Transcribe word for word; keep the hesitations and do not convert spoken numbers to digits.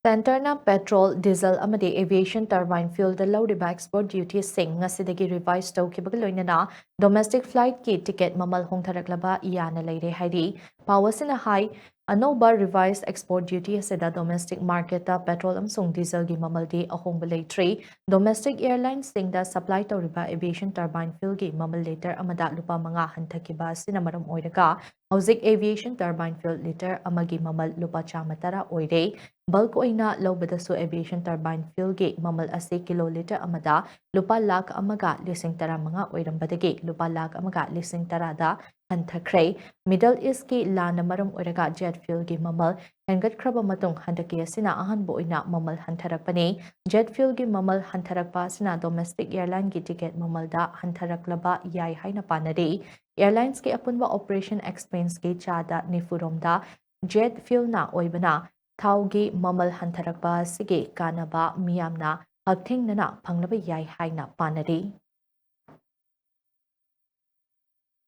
Centreꯅ petrol, diesel ꯑꯃꯗꯤ aviation turbine fuelꯗ ꯂꯧꯔꯤꯕ export dutyꯁꯤꯡ ꯉꯁꯤꯗꯒꯤ revise ꯇꯧꯈꯤꯕꯒ ꯂꯣꯏꯅꯅ domestic flightꯀꯤ ticket ꯃꯃꯜ ꯍꯣꯡꯊꯔꯛꯂꯕ ꯌꯥꯅ ꯂꯩꯔꯦ ꯍꯥꯏꯔꯤ꯫ ꯄꯥꯎ ꯑꯁꯤꯅ ꯍꯥꯏ, ꯑꯅꯧꯕ revise export duty ꯑꯁꯤꯗ domestic marketꯇ petrol ꯑꯃꯁꯨꯡ dieselꯒꯤ ꯃꯃꯜꯗꯤ ꯑꯍꯣꯡꯕ ꯂꯩꯇ꯭ꯔꯤ꯫ Domestic airlineꯁꯤꯡꯗ supply ꯇꯧꯔꯤꯕ aviation turbine fuelꯒꯤ ꯃꯃꯜ litre ꯑꯃꯗ ꯂꯨꯄꯥ ꯃꯉꯥ ꯍꯟꯊꯈꯤꯕ ꯑꯁꯤꯅ ꯃꯔꯝ ꯑꯣꯏꯔꯒ ꯍꯧꯖꯤꯛ aviation turbine fuel litre ꯑꯃꯒꯤ ꯃꯃꯜ ꯂꯨꯄꯥ ꯆꯥꯝꯃ ꯇꯔꯥ ꯑꯣꯏꯔꯦ꯫ Bulk ꯑꯣꯏꯅ ꯂꯧꯕꯗꯁꯨ aviation turbine fuelꯒꯤ ꯃꯃꯜ ꯑꯁꯤ ꯀꯤꯂꯣ litre ꯑꯃꯗ ꯂꯨꯄꯥ ꯂꯥꯈ ꯑꯃꯒ ꯂꯤꯁꯤꯡ ꯇꯔꯥꯃꯉꯥ ꯑꯣꯏꯔꯝꯕꯗꯒꯤ ꯂꯨꯄꯥ ꯂꯥꯈ ꯑꯃꯒ ꯂꯤꯁꯤꯡ ꯇꯔꯥꯗ ꯍꯟꯊꯈ꯭ꯔꯦ꯫ Middle Eastꯀꯤ ꯂꯥꯟꯅ ꯃꯔꯝ ꯑꯣꯏꯔꯒ jet fuelꯒꯤ ꯃꯃꯜ ꯍꯦꯟꯒꯠꯈ꯭ꯔꯕ ꯃꯇꯨꯡ ꯍꯟꯗꯛꯀꯤ ꯑꯁꯤꯅ ꯑꯍꯥꯟꯕ ꯑꯣꯏꯅ ꯃꯃꯜ ꯍꯟꯊꯔꯛꯄꯅꯤ꯫ Jet fuelꯒꯤ ꯃꯃꯜ ꯍꯟꯊꯔꯛꯄ ꯑꯁꯤꯅ domestic airlineꯒꯤ ticket ꯃꯃꯜꯗ ꯍꯟꯊꯔꯛꯂꯕ ꯌꯥꯏ ꯍꯥꯏꯅ ꯄꯥꯅꯔꯤ꯫ Airlinesꯀꯤ ꯑꯄꯨꯟꯕ operation expenseꯀꯤ ꯆꯥꯗ ꯅꯤꯐꯨꯔꯣꯝꯗ jet fuelꯅ ꯑꯣꯏꯕꯅ ꯊꯥꯎꯒꯤ ꯃꯃꯜ ꯍꯟꯊꯔꯛꯄ ꯑꯁꯤꯒꯤ ꯀꯥꯟꯅꯕ ꯃꯤꯌꯥꯝꯅ ꯍꯛꯊꯦꯡꯅꯅ ꯐꯪꯂꯕ ꯌꯥꯏ ꯍꯥꯏꯅ ꯄꯥꯅꯔꯤ꯫